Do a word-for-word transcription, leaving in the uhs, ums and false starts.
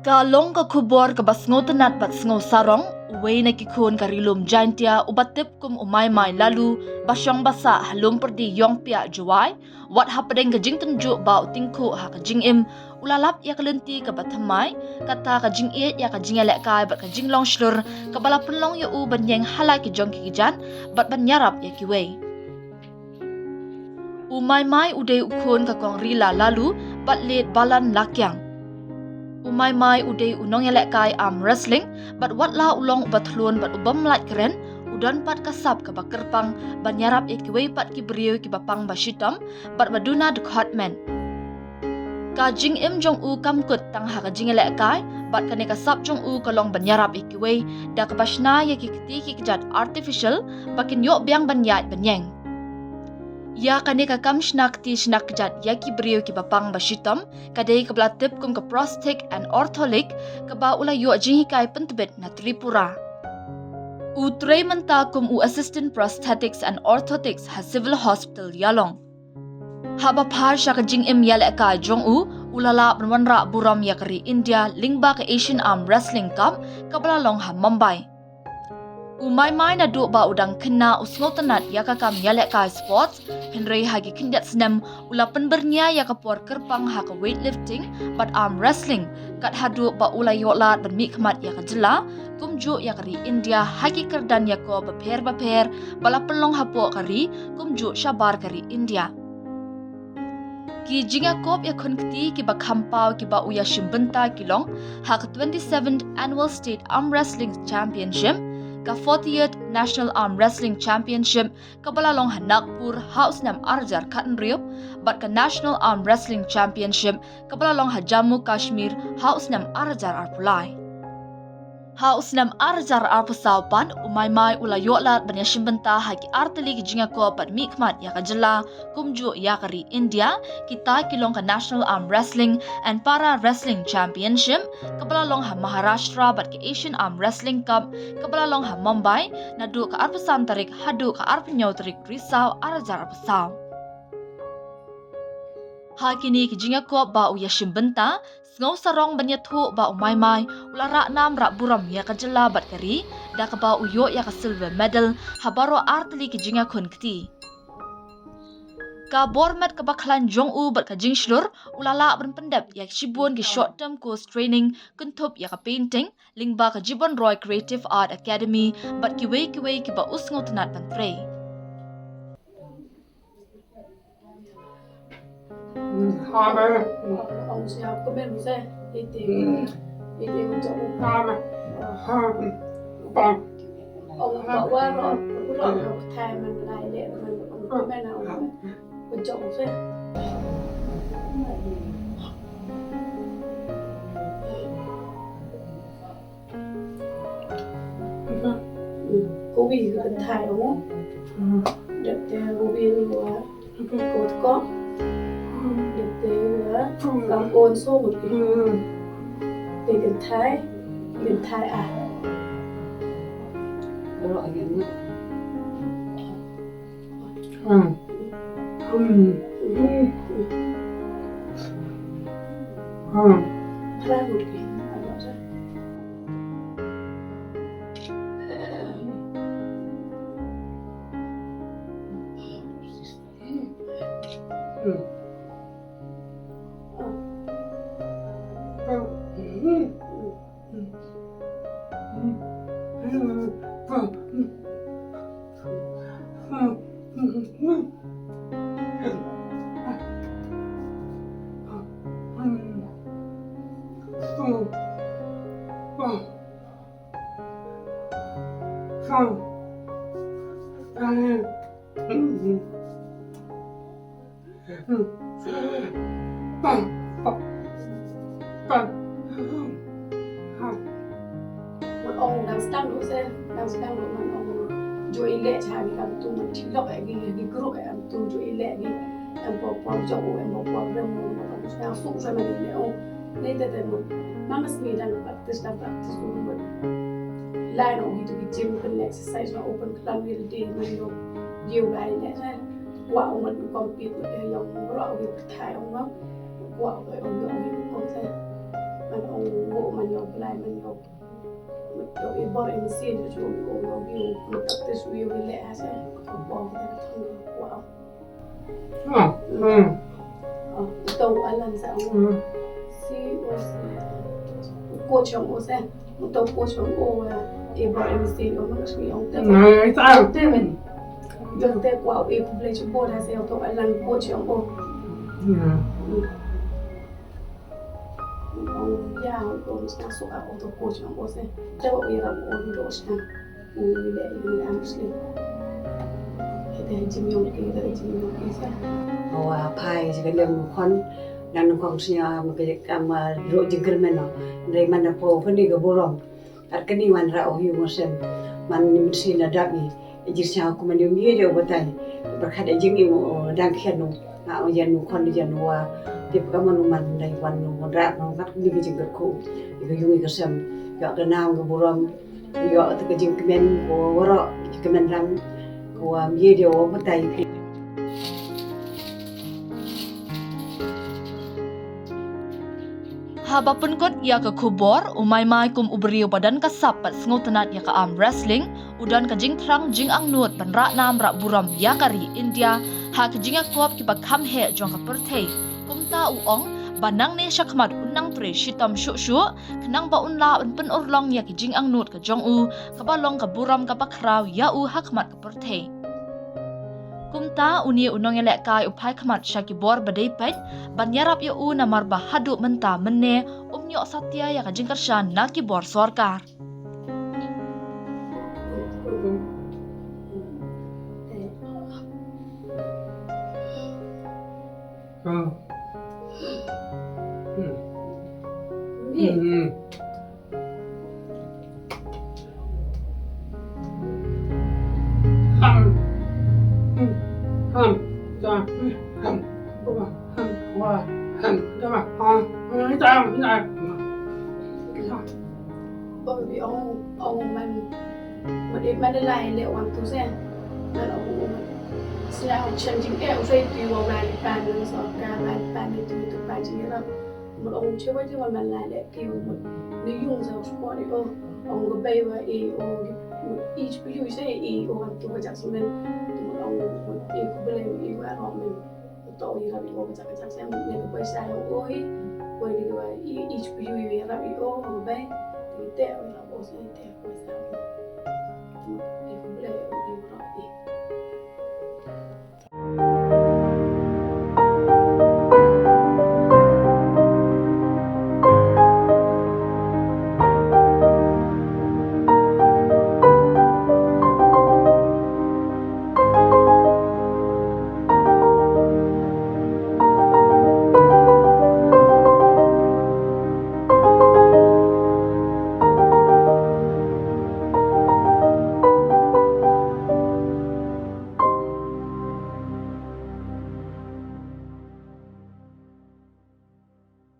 Ka long ka khubor kaba sngewtynnat bad sngewsarong, uwei na ki khun ka Ri Lum Jaintia uba tip kum u Maimai Laloo, ba shong ba sah ha Lum Pyrdi Iongpiah, Jowai, wat hapdeng ka jingtynjuh ba u tyngkhuh ha ka jingim, u la lap ïa ka lynti kaba thymmai, kata ka jingïeit ïa ka jingïalehkai bad ka jinglong shlur, kaba la pynlong ïa u ban ïeng ha la ki jong ki kjat, bad ban ïarap ïa kiwei. U Maimai u dei u khun ka Kong Rila Laloo bad Late Balan Lakiang. U Maimai u dei u nongïalehkai arm wrestling, bad wat la u long uba thlun bad u bym lait kren, u don pat ka sap kaba kyrpang ban ïarap ïa kiwei pat ki briew kiba pang ba shitom, bad ba duna dkhot met. Ka jingim jong u kam kut tang ha ka jingïalehkai, bad kane ka sap jong u ka long ban ïarap ïa kiwei, da kaba shna ïa ki kti ki kjat artificial, ba kin ïoh biang ban ïaid ban ïeng. Ïa kane ka kam shna kti shna kjat ïa ki briew kiba pang ba shitom, ka dei kaba la tip kum ka Prosthetic and Ortho League, kaba u la ïoh jinghikai pyntbit na Tripura. U trei mynta kum u Assistant Prosthetics and Orthotics ha Civil Hospital Ïalong. Haba phai sha ka jingim ïalehkai jong u, u la lah ban wanrah burom ïa ka ri India lyngba ka Asian Arm Wrestling Cup, kaba la long ha Mumbai. U Maimai naduh ba u dang khynnah u sngewtynnat ïa ka kam ïalehkai sports, hynrei ha ki khyndiat snem u la pynbyrngia ïa ka por kyrpang ha ka weightlifting bad arm wrestling, kat haduh ba u la ïoh lad ban mihkhmat ïa ka jylla, kumjuh ïa ka ri India ha ki kyrdan ïakob bapher bapher ba la pynlong hapoh ka ri, kumjuh shabar ka ri India. Ki jingïakob ïakhun kti kiba kham paw kiba u ïashim bynta ki long ha ka twenty-seventh Annual State Arm Wrestling Championship, ka fortieth National Arm Wrestling Championship, kaba la long ha Nagpur ha u snem ar hajar khathynriew, bad ka National Arm Wrestling Championship, kaba la long ha Jammu Kashmir ha u snem ar hajar arphew lai. Ha u snem ar hajar arphew saw pat, u Maimai u la ïoh lad ban ïashim bynta ha ki artylli ki jingïakob bad mihkhmat ïa ka jylla, kumjuh ïa ka ri India, kita ki long ka National Arm Wrestling and Para Wrestling Championship, kaba la long ha Maharashtra, bad ka Asian Arm Wrestling Cup, kaba la long ha Mumbai, naduh ka arphew san tarik haduh ka arphew hynñiew tarik Risaw ar hajar arphew saw. Ha kine ki jingïakob ba u ïashim bynta, sngewsarong ban ïathuh ba u Maimai u la rah nam rah burom ïa ka jylla bad ka ri, da kaba u ïoh ïa ka silver medal ha baroh artylli ki jingïakhun kti. Ka bor met kaba khlaiñ jong u bad ka jingshlur, u la lah ban pyndep ïa shibun ki short term course training, kynthup ïa ka painting, lyngba ka Jibon Roy Creative Art Academy, bad kiwei kiwei kiba u sngewtynnat ban trei. Kowi ka kynthai ong. Dep te kowi ni wa ko ko. Dep te wa kam kon so mut ki. Te kynthai, kynthai ah. Man ong dang sdang ruh se, dang sdang ruh man ong. Ju ïaleh cha ngi kam tu man chilok eh ngi, ngi group eh kam tu ju ïaleh ngi. Em por por jong u, em por por rem u, em por por sdang suk sa man ïaleh u. Nei te te man. Nang sngi dang practice, dang practice u man. Lai no ngi tu ki gym kan exercise na open plan ngi de man yo. Yoga ïaleh se. Wa u man u compete, eh, yong bro u thai u man. Wa u, eh, u, u, u, u, Ong mo man ïoh blai man ïoh. Ïoh i bor i machine ju ju ong ïoh ïoh practice ïoh i leh ha se. Bor ka thang ko. Hmm. Oh, to alan sa ong. Hmm. Si o si. Ko chong o se. To ko chong o i bor i machine o man si ong te. Nah, itu. Te men. Jong te ko i ko blai ju bor ha se to alan ko chong o. Hmm. Ong ïa ong sna so a ong to coach ong ong se. Te ong ïa ram ong do sna. Ong ïa ïa ïa am sli. Te jing yong ki te jing yong ki se. Wa phai ji ka lem khon nan kong snia ma ka kam ro jingkyrmen no. Ndai man na po kani ka burom. Ar kani wan ra oh yu ngosem. Man ni msi na dap ni. Jir sha ku man yum ye de batai. Barkat jing i mo dang khian no. Nga o yan no khon yan wa. Tip ka man man dai wan no ra no kat ni ka jingkyrkhu. I ka yung i ka sem. Ïoh ka nam ka burom. Ïoh ta ka jingkmen ko waro jingkmen ram. Ko wa ye de wa batai. Haba pynkut ïa ka khubor, u Maimai kum u briew ba don ka sap bad sngewtynnat ïa ka arm wrestling, u don ka jingthrang jingangnud ban rah nam rah burom ïa ka ri India ha ka jingïakop kiba kham heh jong ka pyrthei. Kumta u ong ba nangne shakhmat un nang trei shitom shuh shuh khnang ba un lah ban pynurlong ïa ka jingangnud ka jong u kaba long ka burom kaba khraw ïa u ha khmat ka pyrthei. Kumta une u nongïalehkai u phai khmat sha ki bor ba dei peit ban ïarap ïa u namar ba haduh mynta mynne um ïoh satia ïa ka jingkyrshan na ki bor sorkar. Ong ong man man man lai le wan tu se. Man ong ong man sila ong chen jing e ong sai tu ong lai pan na so ka lai pan ni tu tu pa jing ram. Man ong che wa jing man lai le ki ong man ni yung sa sport i ong ong go bai wa i ong i ch pu yu se i ong wan tu wa jak semen. Man ong ong i ku bele i wa ro men. To i rap i ong wa jak jak se man ne ko bai sa ong oi. Ko ni wa i ch pu yu i rap i ong go bai. Te te ong rap ong se te ko sa.